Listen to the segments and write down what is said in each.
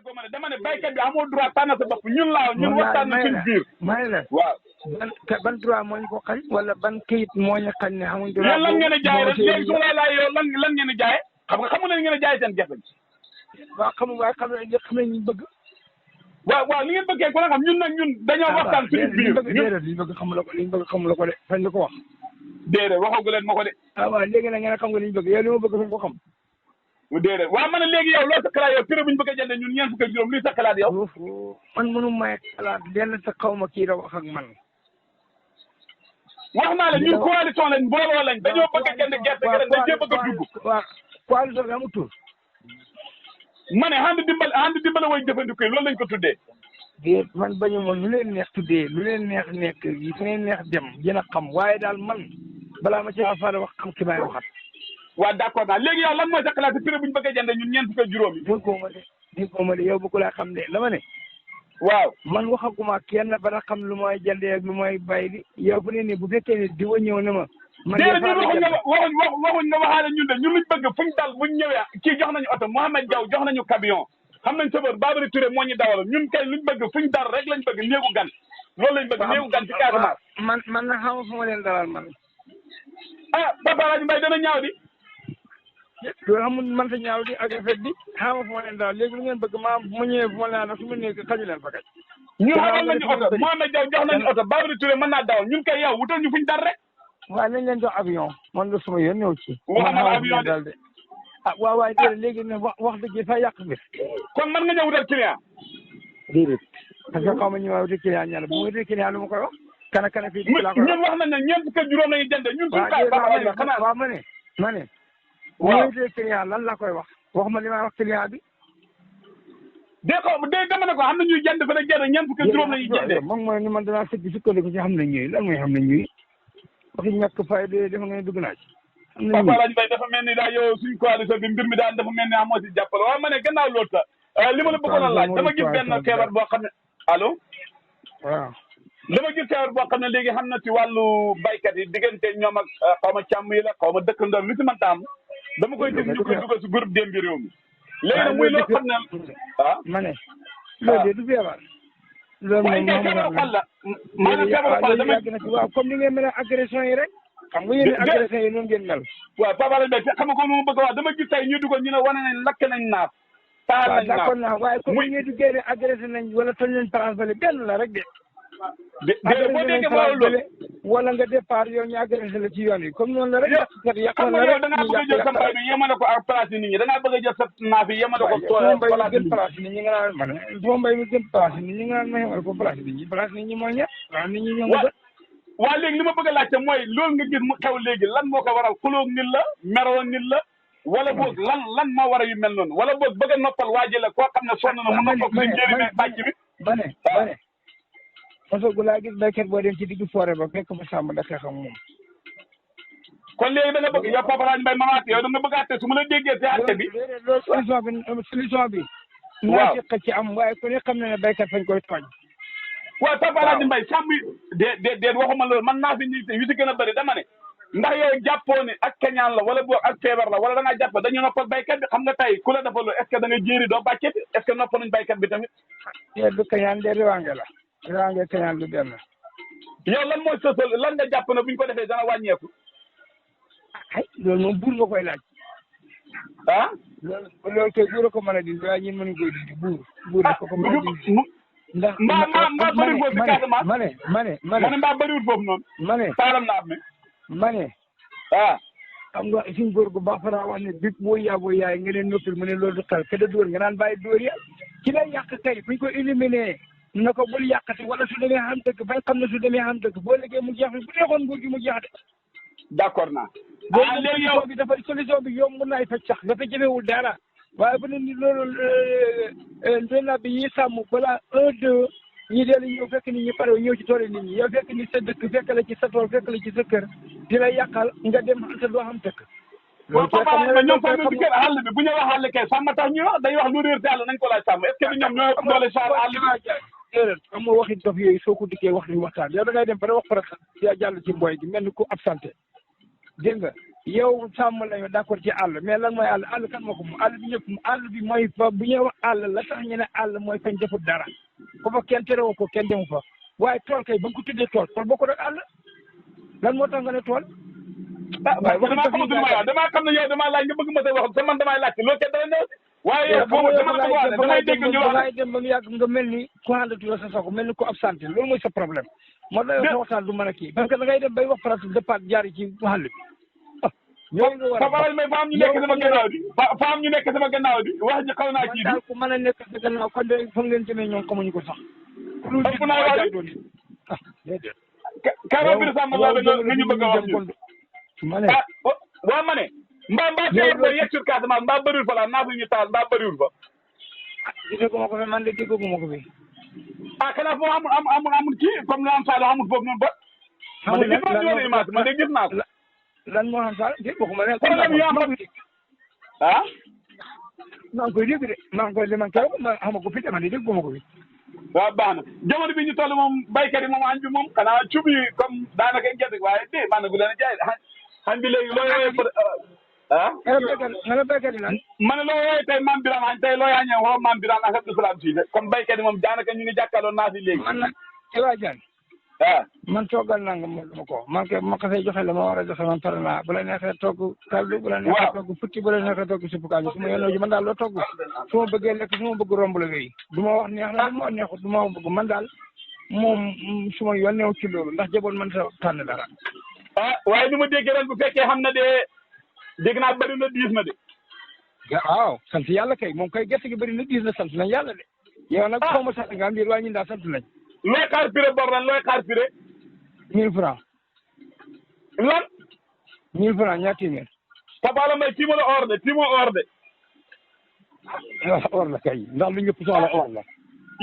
déggoo ma ne dama ne baykat bi amoo droit tànn sa bopp ñun laa ñun waxtaan na suñ biir. may la waaw. ban droit moo ñu ko xañ wala ban kayit moo ñu xañ ne amuñ droit. yéen lan ngeen a jaay rek léegi su ma laaj yow lan ngeen a jaay xam nga xamu ne ngeen a jaay seen gerte gi. waaw waaye xam nañ ñu bëgg. waaw li ngeen bëggee ko la xam ñun nag ñun dañoo waxtaan suñu biir. liñ bëgg xamuloo ko de fañ la ko wax. déedéet waxagu leen ma ko de. waaw léegi nag ngeen xam nga liñ bëgg yow li ma bëgg fañ ko xam. déedéet waaw man léegi yow loo sa xalaat yow prix bu ñu bëgg a jënd ñun ñeent fukk ak juróom luy sa xalaat yow. man mënu may xalaat lenn sa xaw ma kii la wax ak man. wax naa la ñun coalition lañ booloo lañ dañoo bëgg a jënd gerte gi ren dañ cee bëgg a dugg. waaw coalition bi amul tur. ma ne ànd dimbale way jëfandikoo yi loolu lañ ko tuddee. déet man bañu ma lu leen neex tuddee lu leen neex nekk fu leen neex dem yéen a xam waaye daal man balaa ma ci affaire wax xam ki may waxat. waaw d'accord naa léegi yow lan mooy sa xalaat prix bu ñu bëgg a jënd ñun ñeent fukk ak juróom yi. déggoo ma de yow bëgg laa xam de dama ne. waaw man waxaguma kenn ba nga xam lu mooy jëndee ak lu mooy bay di yow fu ne nii bu fekkee ne di wa ñëw ne ma. man de waxuñ nga waxaale ñun de ñun luñ bëgg fuñ dal buñ ñëwee kii jox nañu oto Mouhamed Diaw jox nañu camion xam nañ chauffeur Babary Touré moo ñu dawal ñun kay luñ bëgg fuñ dal rek lañ bëgg néegu gan loolu lañ bëgg néegu gan ci Casamance. man na xam fu ma leen dalal man. Papa Alaaji Mbaye dana ñaaw di. loolu xamul man sa ñaaw di ak rafet di xam fu ma leen dalal léegi lu ngeen bëgg ma bu ma ñëwee fu ma leen su ma nekk xaju leen fa kay. ñu xamal nañu oto Mouhamed Diaw jox nañu oto Babary Touré mën naa dawal ñun kay yow wutal ñu fuñ dal rek. waaw nañ leen jox avion man de suma yoon ñëw ci. waxuma avion de. waaw waaye déedéet léegi ne wax dëgg fa yàq mbir. kon man nga ñëw wutal client. déedéet parce que xaw ma ñu ma wutal client ñaar bu ma wutal client lu ma koy wax. kana fii di la koy wax ñun wax nañ ne ñeent fukk ak juróom lañuy jënd ñun suñu kaay baax xanaa waaw ma ne. bu ma wutal client lan la koy wax waxuma li may wax client bi. dama ne ko xam na ñuy jënd fa ne jënd ñeent fukk ak juróom lañuy jëndee. moom mooy ni man danaa sëgg sukkandiku ci xam nañ ñuy lan mooy xam nañ ñuy waxi ñàkk fay de dafa nga ne dugg naa ci. Papa Alaaji Mbaye dafa mel ni daal yow suñu coalition bi mbir mi daal dafa mel ni amoo si jàppale waaye ma ne gannaaw loolu sax li ma la bëggoon a laaj dama gis benn feebar boo xam ne allo. waaw dama gis feebar boo xam ne léegi xam na ci wàllu baykat yi diggante ñoom ak xaw ma càmm yi la xaw ma dëkkandoo lu si mënta am dama koy gis ñu koy dugal si groupe Demba Réew mi. léegi nag muy loo xam ne ma ne. loolu de du feebar. loolu moom feebaru xol la maanaam feebaru xol dama waaw comme ni ngeen mel ne agression yi rek. xam nga yéen agression yi noonu ngeen mel. waaw Papa Alaaji Mbaye xam nga ko nu ma bëgg a wax dama gis tey ñu dugal ñu ne wane nañ lakk nañ naaf. taal nañ naaf d'accord naa waaye comme ni ngeen duggee ne agressé nañ wala toj nañ transfert benn la rek de. boo déggee loolu wala nga départ yow ñu agressé la ci yoon yi comme noonu la rek. xam nga yow da ngaa bëgg a jël sa mbay bi yemale ko ak place yi nit ñi da ngaa bëgg a jël sa naaf yi yemale ko place nit ñi nga naan man sama mbay mi gën place nit ñi nga naan ma yemale ko place nit ñi place nit ñi mooy ñett waaw nit ñi ñoo ngi waaw léegi li ma bëgg a laajte mooy loolu nga gis mu xew léegi lan moo ko waral xulóog nit la meroo nit la wala boog lan moo war a yu mel noonu wala boog bëgg a noppal waaji la koo xam ne sonn na mu noppal ko si njëriñ bàcc bi ba ne mosogu laa gis béykat boo dem ci diggu forêt ba fekk fa sàmm da xeex ak moom. kon léegi da nga bëgg yow Papa Alaaji Mbaye mamaat yow da nga bëgg a àtte su ma la déggee te àtte bi. loolu solution bi. waaw naa ci am waaye ku ne xam na ne béykat fañ koy tooñ. waaw Papa Alaaji Mbaye sàmm déet waxuma loolu man naa fi ñuy yu si gën a bëri dama ne ndax yow jàppoo ne ak keñaan la wala boog ak feebar la wala da ngaa jàpp dañu noppal béykat bi xam nga tey ku la defal est-ce que da nga jéeri doo bàcceti est-ce que noppaluñ béykat bi tamit. du keñaan de riwaange la. riwaange keñaan du benn. yow lan mooy sosal lan nga jàpp ne bu ñu ko defee dana wàññeeku. loolu moom buur nga koy laaj. loolu kay buur a ko mën a dindi waaye ñun mënuñ koy dindi buur da ko mën a dindi. ndax mbaa bëriwul foofu si Casamance ma ne mbaa bëriwul foofu noonu. ma ne taalam naa mi. ma ne. xam nga suñ góor gu baax fara wax ne bip boo yaay nga leen noppil mu ne loolu du xel ke da dóor nga naan bàyyi dóor ya ci lay yàq kay buñ ko éliminé na ko bul yàqati wala su demee xam dëgg bañ xam ne su demee xam dëgg boo liggéey mu jeex bi bu neexoon nguur gi mu jeex de. d'accord naa. léegi yow bi dafa solution bi yomb naay faj sax dafa jëfewul dara waaye bu ne ni loolu ndena bi yi sàmm balaa 1-2 ñi dellu ñëw fekk nit ñi pare ñëw ci tool nit ñi yow fekk ni sa dëkk fekk la ci sa tool fekk la ci sa kër di la yàqal nga dem te doo xam dëkk. loolu kay xam nga ñoom sax ñu kër àll bi bu ñu wax àll kay sàmm tax ñuy wax dañuy wax lu réer te àll nañ ko laaj sàmm est-ce que bi ñoom ñoo doole saar àll bi. déedéet xam nga waxi dof yooyu soo ko dikkee wax ni waxtaan yow da ngay dem ba wax pare yaa jàll ci mbooy gi mel ni ku absenté dégg nga yow sàmm lañu d'accord ci àll mais lan mooy àll kan moo ko moom àll bi ñëpp àll bi mooy fa bu ñuy wax àll la tax ñu ne àll mooy fañ defut dara ko fa kenn terewoo ko kenn demu fa waaye tool kay ba nga ko tuddee tool bokku rek àll lan moo tax nga ne tool. waaye damaa xam ne yow damaa laaj nga bëgg ma say wax te man damay laaj loolu kenn dara ñëw waaye yow boobu damay dégg ñu wax dangay dem ba mu yàgg nga mel ni ku àndatu la sa soxla mel ni ku absenté loolu mooy sa problème moo tax yow sa waxtaan du mën a kii parce que dangay dem bay wax pratique départ jaar ci àll bi ñooñu nga war a Papa may fa am ñu nekk sama gannaaw bi fa am ñu nekk sama gannaaw bi wax ji xaw naa kii bi daal ku mën a nekk sa gannaaw kon de fa ngeen jëmee ñoom xamuñu ko sax lu ëpp naa waa déedéet karo bi sama la nga ñu bëgg a wax ma ne waa ma ne mbaa tey ba yegg sur Casamance mbaa bëriwul fa la naa fi ñu taal mbaa bëriwul fa dégguma ko fi man de dégguma ko fi xanaa foofu amul kii comme la am Saalum amul foofu noonu ba man de gis naa ko lan moo xam Saalum dégg waxuma ne problème yi am maa ngi koy dégg de maa ngi koy de man keroog ma xama ko fi de man de dégguma ko fi waaw baax na jamono bi ñu toll moom baykat yi moom añ bi moom xanaa cub yi comme daanaka gerte waaye de maanaam bu leen a jaay añ bi léegi loo yooyee nga ne baykat yi lan ma ne loo yooyee tey maam Birame añ tey loo yaañee woo maam Birame ak Abdou Salam Cissé comme baykat yi moom daanaka ñu ngi jàkkaarloo naa fi léegi man nag Iba Diagne man toogal naa nga ma ko man kay ma ko say joxe la ma war a joxe man pare naa bu la neexee togg kaldu bu la neexee togg futti bu la neexee togg suppu kànja su ma yénoo ji man daal loo togg su ma bëggee lekk su ma bëgg romb la wéy du ma wax neex na du ma wax neexut du ma wax bëgg man daal moom su ma yoon neew ci loolu ndax jaboon man sa tànn dara waaye du ma déggee ren bu fekkee xam na de dégg naa bëri na diis na de waaw sant yàlla kay moom kay gerte gi bëri na diis na sant nañ yàlla de yow nag xaw ma sant nga am biir waaye ñun daal sant nañ looy xaar piré bor lan looy xaar piré 1000 francs lan 1000 francs ñaar téeméer Papa la may kii ma la or de or la kay ndax lu ñëpp soxla or la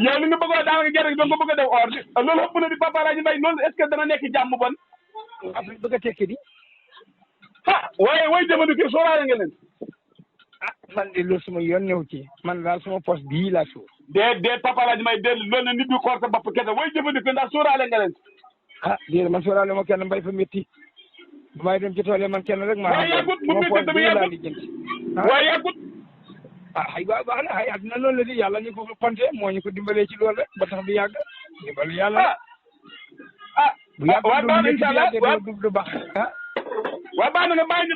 yow li nga bëggoon daanaka gerte gi doon ko bëgg a def or di loolu ëpp na di Papa Alaaji Mbay loolu est-ce que dana nekk jàmm bon après bëgg a tekki di waaye way jamono kii sóoraale nga leen man de loolu suma yoon ñëw ci man daal suma poste bii laa suur de Papa Alaaji Mbay de loolu ne nit du xool sa bopp kese way jëfandikoo ndax sóoraale nga leen déedéet man sóoraale ma kenn mbay fa métti bu may dem ci tool man kenn rek maa waaye yàggut bu métti tamit yàggut waaye yàggut ay baax na ay àddina loolu la di yàlla ñu ko konte moo ñu ko dimbalee ci loolu rek ba tax du yàgg dimbali yàlla bu yàgg waaw baax na incha allah du baax waaw baax na nga bàyyi ñu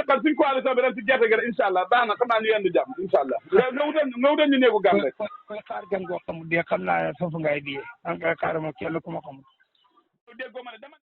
xel suñu coalition bi ren si gerte gi rek incha allah baax na xam naa ñu yendu jàmm incha allah nga wutal ñu néegu gan rek koy xaar gan goo xamul dee xam naa foofu ngay diyee an nga xaar ma kenn ku ma xamul